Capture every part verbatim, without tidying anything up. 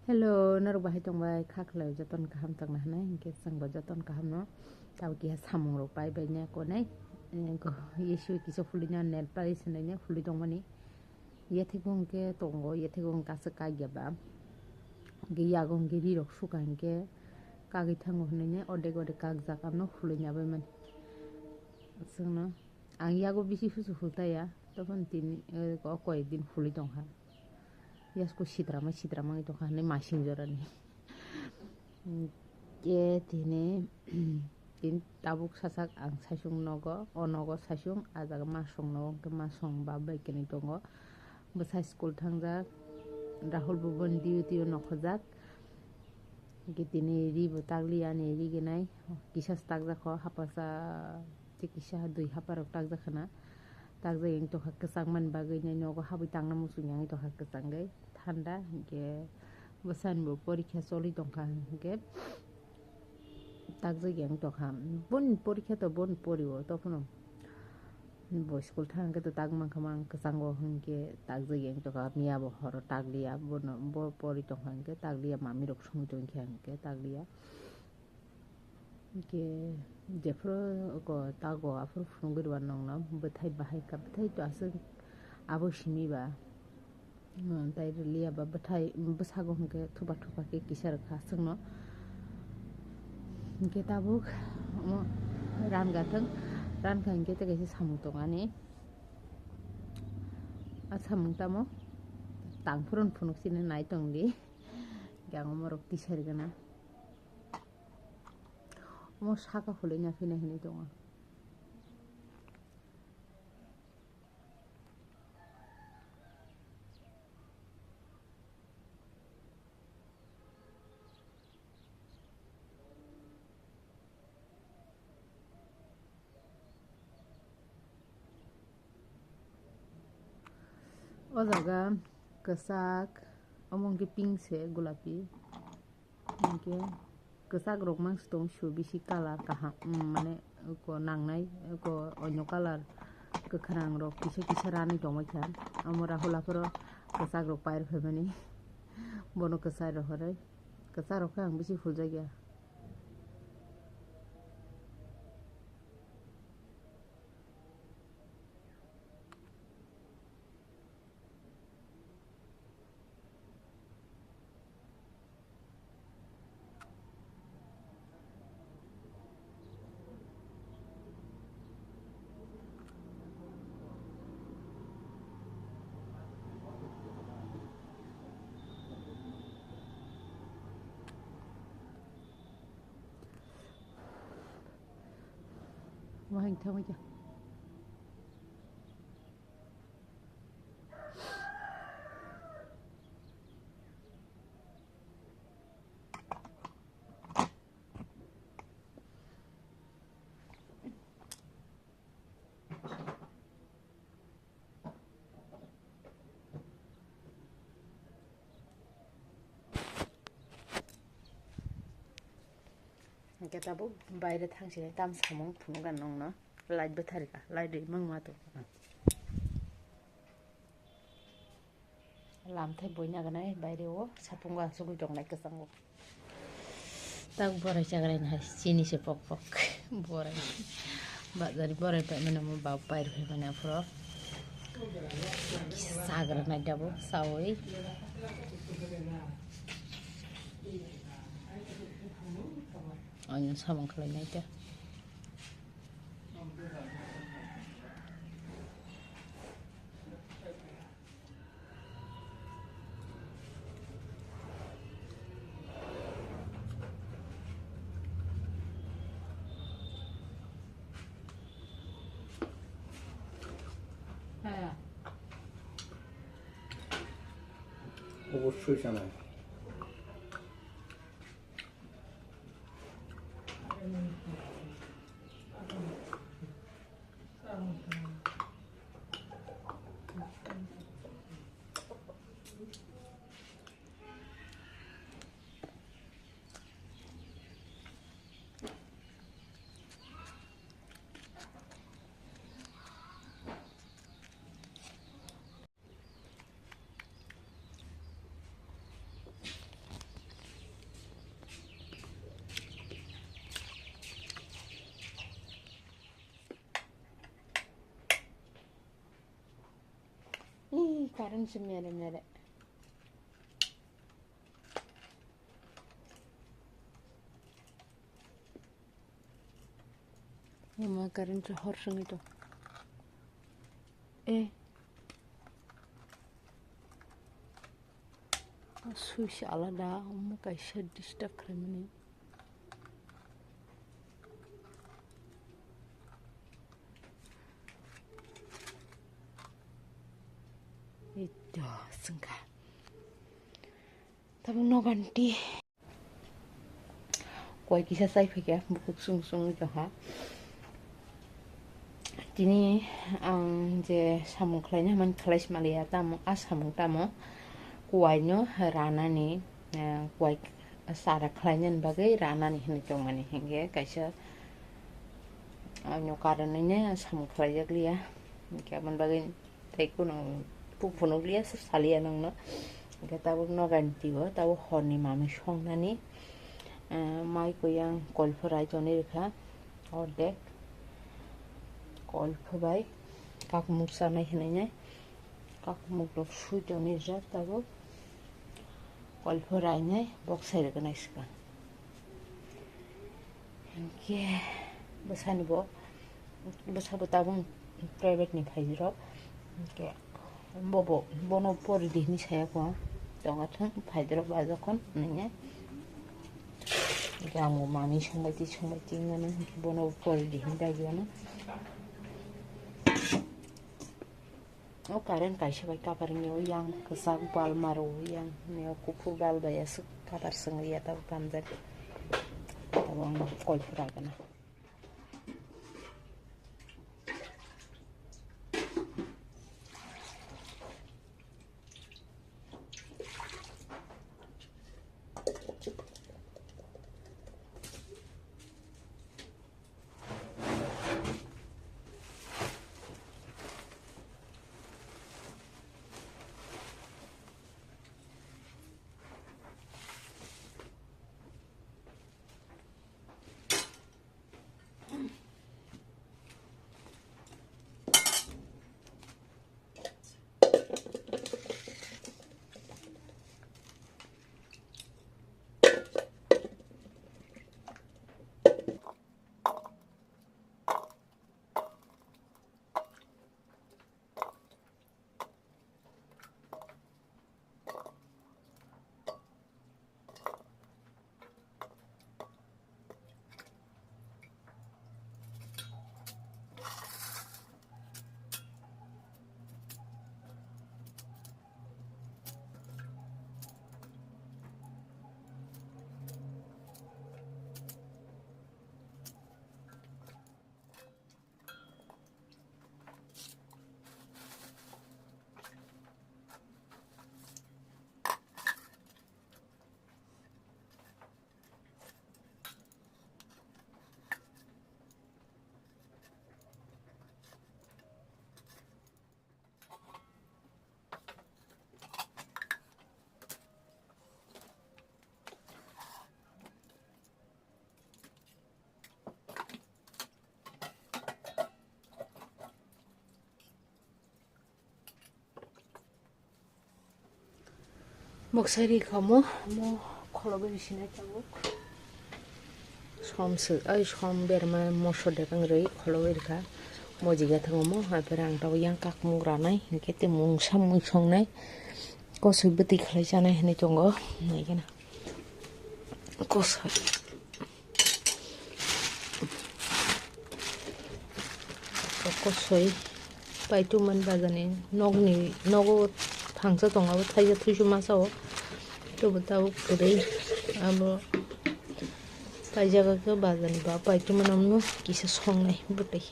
Hello, norok bahai tongbai, kha khlai jotono kaham tongna hwnwi, hinkhe chwngbo jotono kaham no. Tabuk kiha samung rok pai bai nya konai, eh, go, yesui kisa phulwi nya nail polish hinwi nya phulwi tongmani. Yathekgo hinkhe tongo, yathekgo hinkhe aswk kagya ba. Hinkhe yago hinkhe ri rok suka hinkhe kagwi thango hinwi nya odek odek kakjak, ano phulwi nya bai mani. Chwngno ang yago bisi husu hultaya, toboni tini, eh, o koyek din phulwi tongkha. Yasko sitrama sitrama wngwi tongkha hinwi masing jorani. Hinkhe tini, tini tabuk sasak ang saichung nogo, o nogo saichung, ah jaga masong nogo, hinkhe masong bab bai kwnwi tongo. Bwsa school thangjak, Rahul bo boni duty o nokhorjak. Hinkhe tini ri bo takliya ani ri gwnai, kisa se takjak kho, hapasa tei kisa dui hapar rok takjak khna. Takjak yang tokha kwchang mani bagwi nai nogo habwi tangna muchung yang tokha kwchangwi thanda, hinkhe bwsani bo porikha choli tongkha, hinkhe takjak yang tokha. Boni porikha to boni pori o, tophuno bo school thang khe to tak mankha mang kwchango, hinkhe takjak yang tokha. Miya bo horo takliya, bono bo pori tongkha hinkhe takliya, mami rok songwi tongkha hinkhe takliya. Hinkhe jephuru oko tago aphuru phunugwi rwna nokno bwthai bahai kha, bwthai to aswk abo simi ba. Hmm, tai rwliya ba bwthai, bwsago hinkhe thupa thupa khe kisa rwkha aswkno. Hinkhe tabuk omo rangathwng, rankha hinkhe tei kaisa samung tongani. A samung tamo tangphuru phunuk sini nai tongdi. Hinkhe ang omorok tisari gana. Omo saka khulina phina hinwi tongo. O jaga kwchak, omo hwnkhe pink se gulapi. Hinkhe kwchak rok mangsi tong su bisi colour kaham, mm, mane eko nangnai, eko onyo colour kwkhwrang rok kisa kisa ranwi tongbai kha. Omo Rahul aphuru kwchak rok pair phaimani bono kwchai rohorwi. Kwchak rok khe ang bisi huljakya. Wahing thangwi kha. Hwnkhe tabuk baire thangsinai tam samung phunukha nongno, light bwtharikha, light rwi mangma tongkha. Lamthai boina gwnai baire o, satungo asugwi tongnai kwchango. Tak borai chagraini hai chini se pok pok. Borai. Bajari borai paimani omo bab pair phaimani aphuru. Chagra nai dabo sawi. Ani samung khlai nai ta. অবশ্যই জানাই। Current se mere mere. Yama current se hor songwi tong. Eh. Switch alada, omo kaisa disturb khlaimani. Ito, sengkha. Tabuk noganti. Kuai kisa chai phaikha, bukhuk sung sung wngwi tongkha. Tini ang je samung khlaina hwnmani khlai si manliya, tamo, a samung tamo kuaino ranani, eh, kuai sara khlainani bagwi ranani hinwi tongmani, hinkhe kaisa ano karonwino samung khlaijakliya, hinkhe aboni bagwi tei kuno phunukliya, saliya nangno. Hinkhe tabuk noganti o, tabuk horni manwi songnani, eh, mai kuyang kolpho rai tonwi rwkha, ordek kolpho bai kakmuk chanai hinwi nai, kakmuk rok sui tonwi rijak tabuk, kolpho rainai bok sai rwgwnai swkang. Hinkhe bwsani bo, bwsa bo tabuk private ni phairok. Hinkhe bobo, bono pori di hinwi saya kho. Tonga thung phaidrok ba jokhon nini. Hinkhe ang bo manwi songbai twi, songbai twi wngmano, hinkhe bono pori di hinwi dagi ano. O current kaisa bai kapar wngya, o yang kwchak bal maro, o yang ni o kuphur bal bai aswk kapar swngya, tabuk kamjak. Tabuk ang koi phura gana. Moksa ri kha omo, omo kholo bai sinai tabuk. Som se, ai som berma moso dekang rwi kholo bai rikha. Mojiga thang omo, hai pore ang tabuk yang kakmuk ranai, hinkhe tei mungsa mui songnai. Kosoi bwtwi khlai chanai hinwi tongo, nai kheno. Kosoi. Kosoi. Paitumani bazani nokni, nogo thangsa tongo, abo thaisa thuisu masa o. Tobo tabuk kwrwi. Abo paijak khe bazani ba paitumani kisa songnai bwtwi.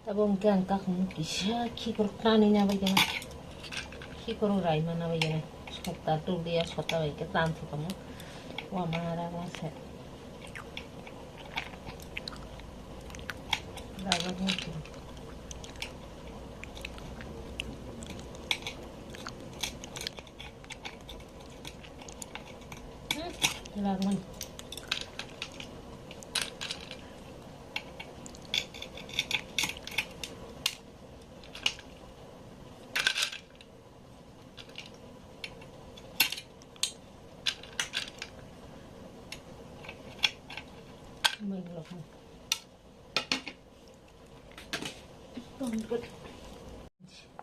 Abo hwnkhe ang kakhwlwi kisa khikrok tanwi na bai khe na. Khikrok rai ma na bai khe na. Sota tubli ya sota bai khe tan thokamo. Wa ma ra wa se. Rai ma thang se. Hmm, rai ma.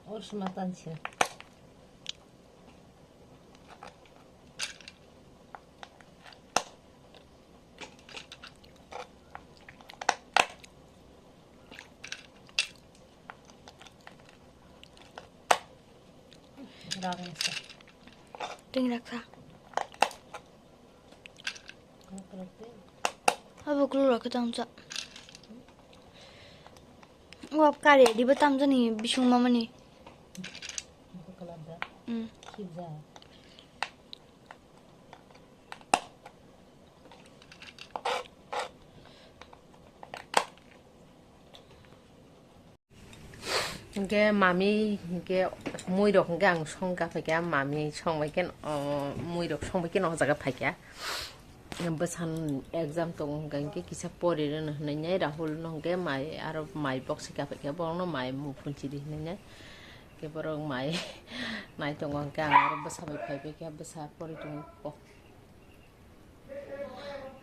Or sima tansi. Rang sa. Ring raksa. Abo kulu rakhe tangsa. Wap kare diba tamjani bisung mamani. Hmm. Hingke mami hingke mui rok hingke ang song ka phaikha, mami song bai khe, o, mui rok song bai khe o jaga phaikha. Bwsan exam tongo hingka hingke kisa pori rwna hinui nai Rahul no hingke mai aro mai box se ka phaikha, borok no mai muphunsi di hinui nai. Hingke borok mai nai tongo hingke ang aro bwsa bai phai bai khe bwsa pori tongo.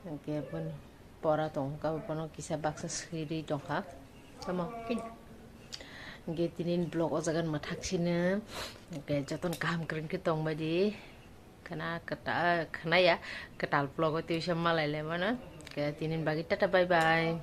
Hingke bono pora tongkha, bono kisa baksa swirwi tongkha. Tamo? Hingke tini vlog o jaga ni mwthak sino. Hingke jotono kaham kwrwng khe tongbai di. Khana kwta-, khana ya, kwtal vlog o twi se malai lai mano. Hingke tini bagwi tata bye bye.